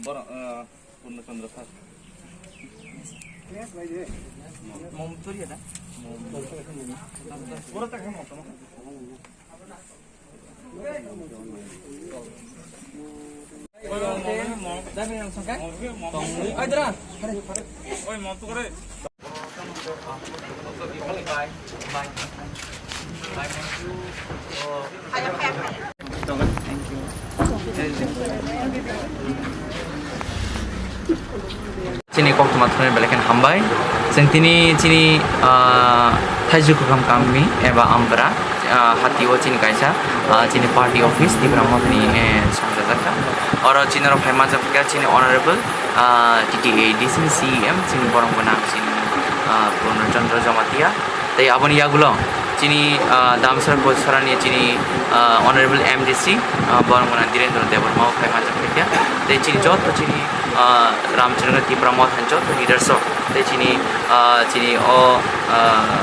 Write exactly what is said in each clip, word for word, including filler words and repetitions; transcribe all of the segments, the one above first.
Borok, eh, Purno Chandra sir. Mom turi ada? Pura tak mom tama. Oi, mom tu kare. Chini koktwma thani belai khe hambai. Chwng tini chini, ah, Thaiju Kwkham Kami eba Ambra, ah, hati o chini kaisa, ah, chini party office Tipra Mothani, eh, songjak kha. Oro chini rok phai manjak kha chini honorable, ah, T T A D C, C E M, chini borok gwnang chini, ah, Purno Chandra Jamatia. Tei aboni yagulo chini, ah, Damsar Bosarani chini, ah, Honorable M D C, ah, borok gwnang Dhirendra Debbarma o phai manjak kha. Tei chini joto chini, ah, Ramchandra Tipra Mothani joto leaders rok. Tei chini, ah, chini o, ah,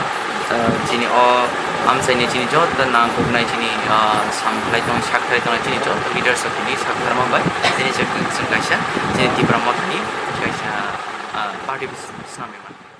ah, chini o amchaini chini joto nangkuknai chini, ah, samkhlai tong, sakhlai tongnai chini joto leaders rok tini saktharma bai. Tini chwng kaisa chini Tipra Mothani kaisa, ah, party swnamwi mano.